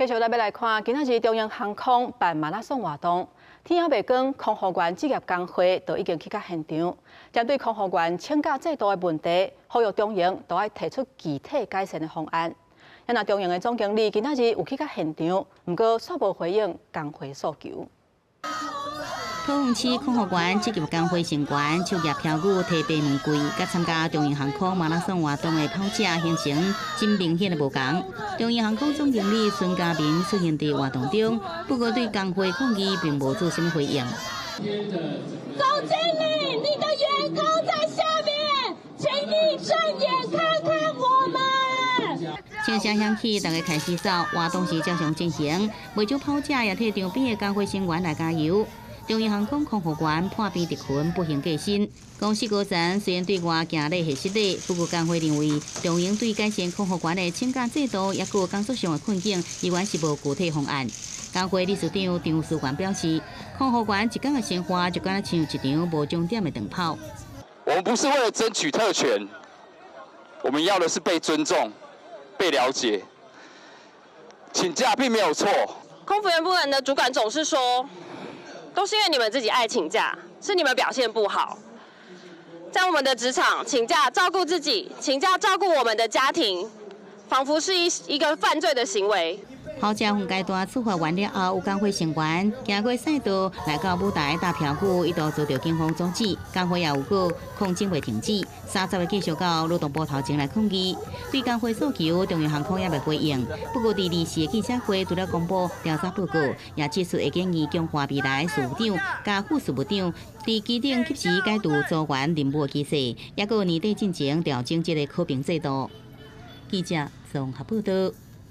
繼續咱欲來看，今仔日長榮航空辦馬拉松活動，天猶未光，空服員職業工會就已經去到現場，針對空服員請假制度的問題，呼籲長榮都愛提出具體改善的方案。若長榮的總經理今仔日有去到現場，毋過煞無回應工會訴求。桃園市空服員職業工會成員手舉標語提白玫瑰，佮參加長榮航空馬拉松活動的跑者形成真明顯的無仝。長榮航空總經理孫嘉明出現佇活動中，不過對工會抗議並無做啥物回應。總經理，你的員工在下面，請你正眼看看我們。槍聲響起，大家開始走，活動是照常進行，袂少跑者也替場邊的工會成員來加油。長榮航空空服員破病特勤不幸過身，公司高層雖然對外行禮會失禮，不過工會認為長榮對改善空服員的請假制度，抑閣工作上的困境，依然是無具體方案。工會理事長張思源表示，空服員一工的生活就敢若像一場無終點的長跑。我們不是為了爭取特權，我們要的是被尊重、被了解。請假並沒有錯。空服員部門的主管總是說，都是因為你們自己愛請假，是你們表現不好。在我們的職場，請假照顧自己，請假照顧我們的家庭，仿佛是一個犯罪的行為。跑者分階段出發完了後，有工會成員行過賽道來到舞台打標語，一度遭到警方阻止。工會也有告抗爭未停止，30日繼續到勞動部頭前來抗議。對工會訴求，長榮航空也未回應。不過，佇二四的記者會除了公布調查報告，也指出會建議強化未來事務長佮副事務長佇機頂及時解讀組員任務機制，抑閣年底進前調整這个考評制度。記者綜合報道。